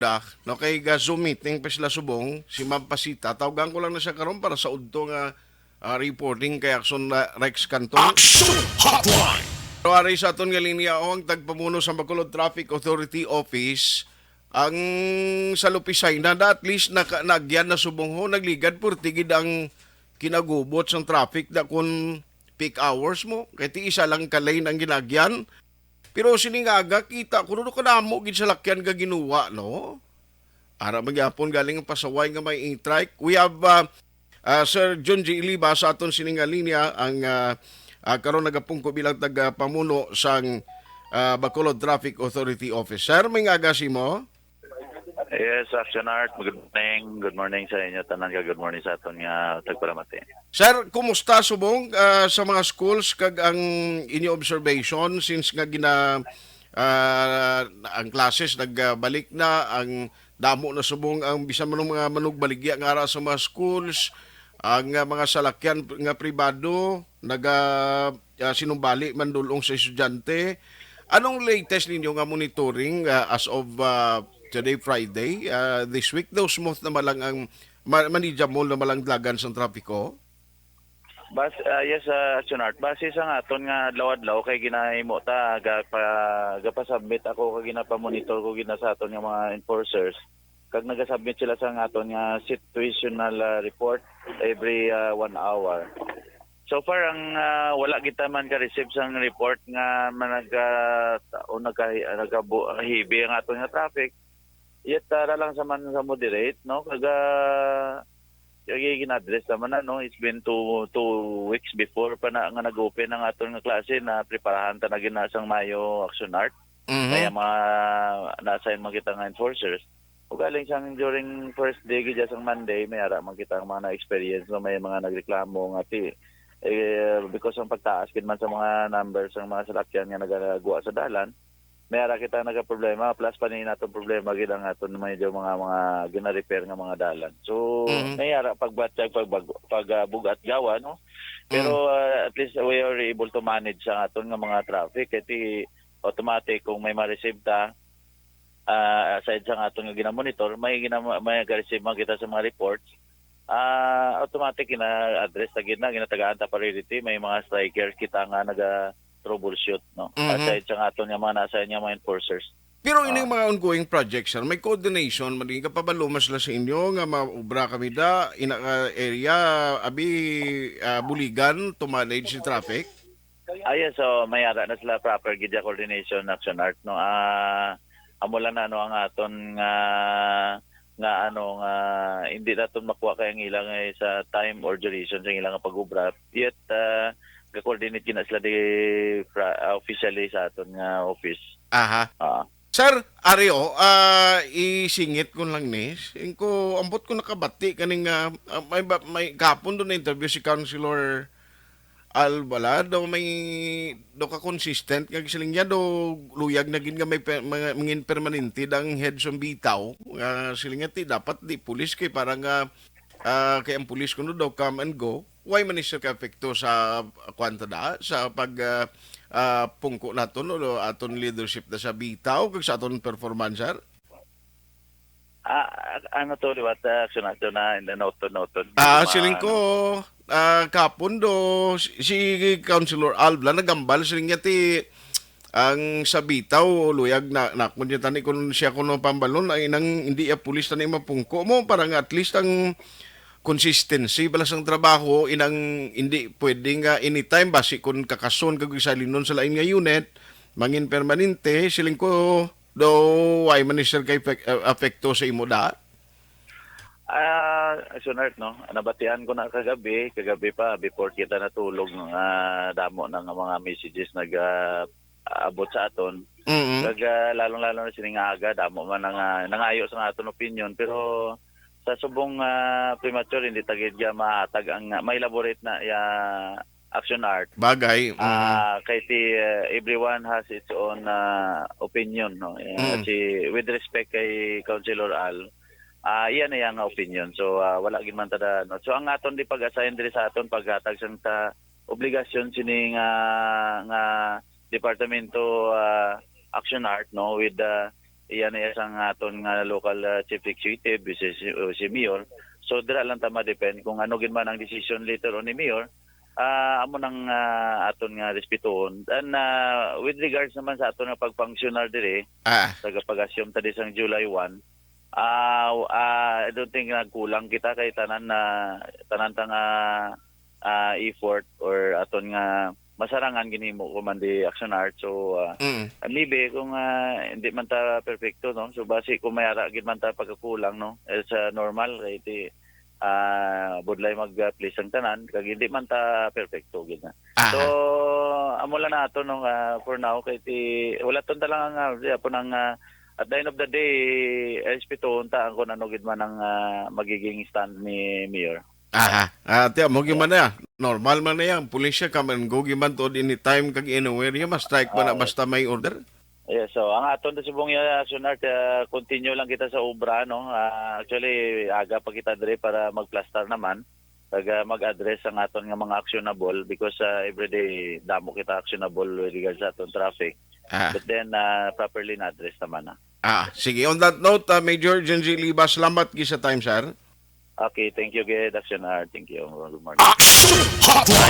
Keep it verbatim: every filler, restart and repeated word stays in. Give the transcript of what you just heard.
da, no, kay ga-Zoom meeting pa sila subong, si Ma'am Pasita. Tawgan ko lang na siya karon para sa udto nga, ah, reporting kay Action, ah, Rex Canton. Action Hotline! Pero ari sa aton nga linya, oh, ang tagpamuno sa Bacolod Traffic Authority Office, ang sa Lupisay na, na at least naka-, nagyan na subong ho, nagligad purti gid ang kinagubot sang traffic da kun peak hours mo. Kay ti isa lang ka lane ang ginagyan. Pero sini nga aga, kita ko, no, kadamo gid salakyan nga ginuwa, no? Ara man gyapon galing ang pasaway nga may e-trike. We have, uh, uh, Sir John G. Iliba sa aton sini nga linya, ang, uh, uh, karon nagapungko bilang tagapamuno sang, uh, Bacolod Traffic Authority Office. Sir, may nga aga simo? Yes, Action Art. Good morning. Good morning sa inyo tanan, kag good morning sa aton nga tagpalamati. Sir, kumusta subong, ah, sa mga schools kag ang inyo observation since nga gina-, ah, ang classes nagbalik na, ang damo na subong ang bisan man ang mga manugbaligya nga ara sa mga schools, ang, ah, mga salakyan nga pribado naga, ah, sinumbali man dul-ong sa estudyante. Anong latest ninyo nga monitoring, ah, as of, ah, today, Friday, ah, this week? Daw smooth naman lang ang ma-, manageable na malang dalagan sang trapiko? Bas-, ah, yes, ah, Action Art. Base sa nga aton nga adlaw-adlaw kay ginahimo ta, gapa-, gapa-submit ako kag ginapamonitor ko gina sa aton nga mga enforcers. Kag nagasubmit sila sa nga aton nga situational, ah, report every, ah, one hour. So far, ang, ah, wala kita man ka-receive sang report nga man nagka-, o nagka-, nagkabu-, heavy ang aton nga traffic. Yet, tara lang sa man sa moderate, no? Kaga, kaya gin-address naman na, no? It's been two, two weeks before pa na nga nag-open ang aton nga klase na preparahan ta na gina sang Mayo Action Art. Mhm. Kaya mga na-assign man kita nga enforcers. Ugaling sang during first day gid sang Monday, may ara man kita ang mga na-experience, no? May mga nagreklamo nga ti, eh, because ang pagtaas gid man sa mga numbers ng mga salakyan nga nagagwa sa dalan, may ara kita nagaproblema, plus pa ni natong problema gid ang aton medyo mga, mga gina-repair nga mga dalan. So, Mhm. may ara pagbatyag, pagbag-, pag, ah, bugat gawa, no? Pero, Mm. ah, at least we are able to manage sa aton nga mga traffic. Kay ti automatic kung may ma-receive ta, ah, aside sa nga aton nga ginamonitor, may ginam-, may ga-receive man kita sa mga reports, ah, automatic gina-address ta gid na, ginatagaan ta priority. May mga strikers kita nga naga-troubleshoot, no? Mhm. Aside sa nga aton nga mga nasa nga mga enforcers. Pero ining Ah. mga ongoing projects, sir, may coordination, maging kapabalo mas sila sa inyo nga maobra kami da, ina ka area, abi, ah, buligan to manage the traffic? Ah, yes, so may ara na sila proper gid ya coordination, Action Art, no? Ah, amo lang na, ano, ang aton nga, nga, ano, nga hindi naton makuha kay ang ilang, eh, sa time or duration sa ilang pag-ubra. Yet, ah, ga-coordinate gina sila di fra-, ah, officially sa aton nga office. Aha. Ah. Sir, ari, oh, ah, isingit ko lang ni. Ingko, ambot ko nakabati kaning, ah, ah, may ba, may kapon doon na interview si Councilor Al Bala, daw may, daw ka consistent nga siling niya, daw luyag na gid nga may pe-, mga, mangin permanente dang head sa bitaw. Nga siling niya, ti, dapat di pulis kay para nga, ah, kay ang pulis kuno daw come and go. Why man ni siya ka-epekto sa, ah, kwan ta da, sa pag, ah, ah, pungko naton o aton leadership na sa bitaw kag sa aton performance, sir? Ah, ano to, liwat, ah, sunod to na, in the noton, noton. Ah, Yung mga siling ko, ano, ah, kapon do, si, si Councilor Alv lang nagambal, siling niya ti, ang sa bitaw, luyag na, na, kung niya tani, kung siya kuno pambalon, ay nang hindi ya pulis tani mapungko mo, para nga at least ang consistency bala sang trabaho, inang hindi pwede nga anytime, basi kung kakason kag isalinon sa lain nga unit, mangin permanente, siling ko, do, why man ni sir kay pek-, ah, apekto sa imo da? Ah, Sunart, no? Nabatian ko na kagabi, kagabi pa, before kita natulog, no, nga damo na nga mga messages nag, ah, abot sa aton. Mm. Kag, ah, lalong-lalo na sining aga, damo man nga nangayo sa aton opinion, pero sa subong, ah, premature, hindi ta gid ya mahatag ang, ah, ma-elaborate na ya Action Art. Bagay, mm. Ah, kay ti, ah, everyone has its own, ah, opinion, no? Eh, Mm. si, with respect kay Councilor Al, ah, iya na iya nga opinion. So, ah, wala gid man tada, no? So, ang aton di pag-assign diri sa aton paghatag sang ta obligasyon sini nga, nga departamento, ah, Action Art, no, with, ah, Iya na iya sang aton nga local, ah, chief executive, si, si, si mayor. So, dira lang ta ma-depend kung ano gid man ang decision later on ni mayor. Ah, amo nang, ah, aton nga respetuhon. And, ah, with regards naman sa aton nga pagpangsyonar diri, Ah, sa pag-assume ta di sang July one, ah, ah, I don't think nagkulang kita kay tanan na, tanan ta nga, ah, effort or aton nga masarangan ginhimo ko man di Action Art. So, ah, mm. maybe kung, ah, hindi man ta perfecto, no? So, basi kung may ara gid man ta pagkakulang, no? It's, ah, normal kay di, ah, budlay mag-please ang tanan kag hindi man ta perfecto gid na. Aha. So, amo lang na ato, no, ah, for now kay ti wala ton talang, ah, di, apo nang, ah, at the end of the day, respetuhon ta ang kung ano gid man ang, ah, magiging stand ni mayor. Aha. Ah, tiya, mo man na. Normal man na yan. Pulisya ka man, go man to anytime kag anywhere. Yung ma-strike man na Ah, basta may order. Yes, so ang aton sa subong ya Action Art, ah, continue lang kita sa obra, no. Ah, actually, aga pa kita diri para magplastar naman, kag, ah, mag-address ang aton nga mga actionable because, ah, everyday damo kita actionable with regards sa aton traffic. Ah, But then, ah, properly na-address naman na. ah, sige. On that note, ah, Major Jenji Liba, salamat gid sa time, sir. Okay, thank you, gid, Action Art. Thank you. Good morning. Action Hotline.